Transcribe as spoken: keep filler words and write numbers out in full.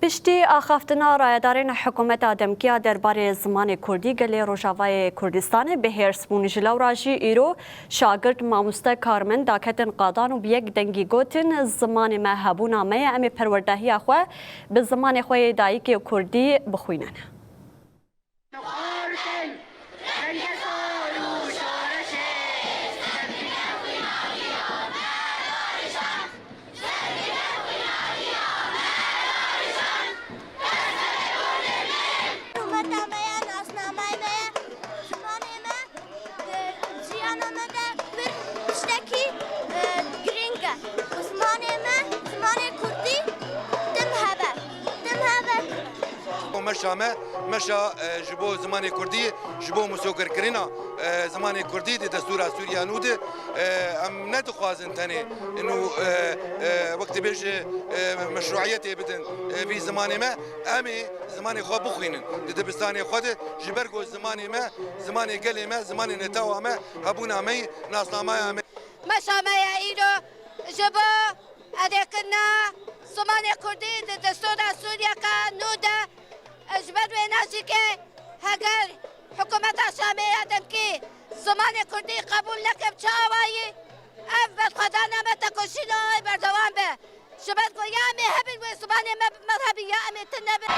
Piştî axaftina rayedarên hikûmeta demkî ya derbarê zimanê kurdî, gelê Rojavayê Kurdistanê bi hêrs bûn. Ji lewra jî îro şagirt, mamoste, karmend daketin qadan û bi yek dengî gotin, Zimanê me hebûna me ye, em ê perwerdehiya xwe bi zimanê xwe yê dayikê kurdî bixwînin. Hikûmeta me ye, nasnameyê me ye, zimanê me, e, jiyana me de pir tiştekî, e, girîng e. Zimanê me, zimanê kurdî tim hebe, tim hebe. Meşa me, meşa, e, ji bo zimanê kurdî, ji bo musokirkirina, e, zimanê kurdî di destûra Sûriya nû de, e, em nedixwazin tenê nû, e, e, wek dibêje, e, meşruiyetê bidin, e, vî zimanê me. Em ê zimanê xwe bixwînin. Di dibistanê xwe de ji ber ku zimanê me, zimanê gelê me, zimanê netewa me, hebûna me yî, nasnamaya me. Meşa me ye îro ji bo erêkirina zimanê kurdî di destûra Sûriyeka nû de. Ji ber wê naşîkê heger hikûmeta Şamê ya demkî zimanê kurdî qebûl neke bi çi awayî, ev berxwedana me tekoşîna wê berdewam be. Ji ber ku ya em ê hebin wê zimanê me bi me hebin ya em ê tune bin.